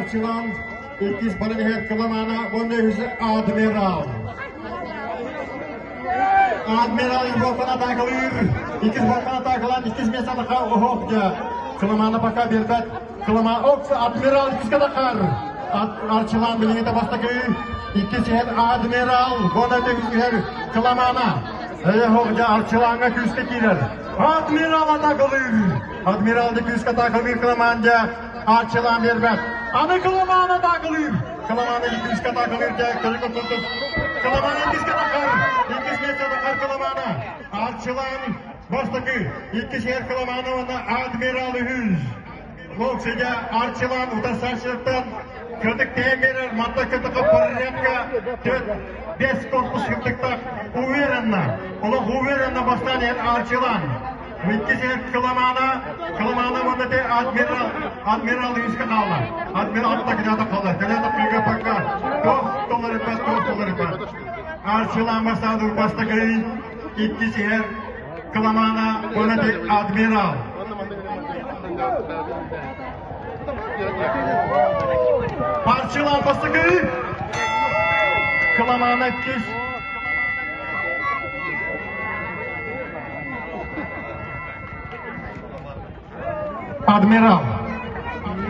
Арчылан, иккис баран иһэр Кыламаана уонна үһүс Адмирал. Адмирал Европаны атаакалыыр. Иккис Балкан атаакалаан иккис миэстэ таха оһох дьэ. Кыламаана пока биэрбэт. Кылама окс Адмирал иккискэ тахар. Арчылан билиҥҥитэ бастакы. Иккис иһэр Адмирал уонна үһүс иһэр Кыламаана. Эйэһох дьэ Арчылааҥҥа күүскэ киирэр. Адмирал атаакалыыр. Адмирал да күүскэ атаакалыыр Кыламаан дьэ Арчылаан биэрбэт. Аны Кыламаан атаакалыыр. Кыламаана иккискэ атаакалыыр дьэ көрүҥ курдук. Кыламаана иккискэ тахар. Иккис миэстэ тахар Кыламаана. Арчылаан бастакы. Иккис иһэр Кыламаана уонна Адмирал үһүс. Локсидя Арчылаан утарсааччылартан кырдык тэйэн биэрэр манта кытыка порядка төрт бес корпус кырдыктах уверенно олох уверенно бастаан иһэр Арчылаан. Иккис иһэр Кыламаана, Кыламаана уонна те Адмирал, Адмирал үһүскэ хаалла. Адмирал атта кыната хаалла. Кыната кыга туох толоруппат, туох толоруппат. Арчылаан бастаан бастакы иккис иһэр Кыламаана уонна те Адмирал. Арчылаан бастакы, Кыламаана иккис. Адмирал.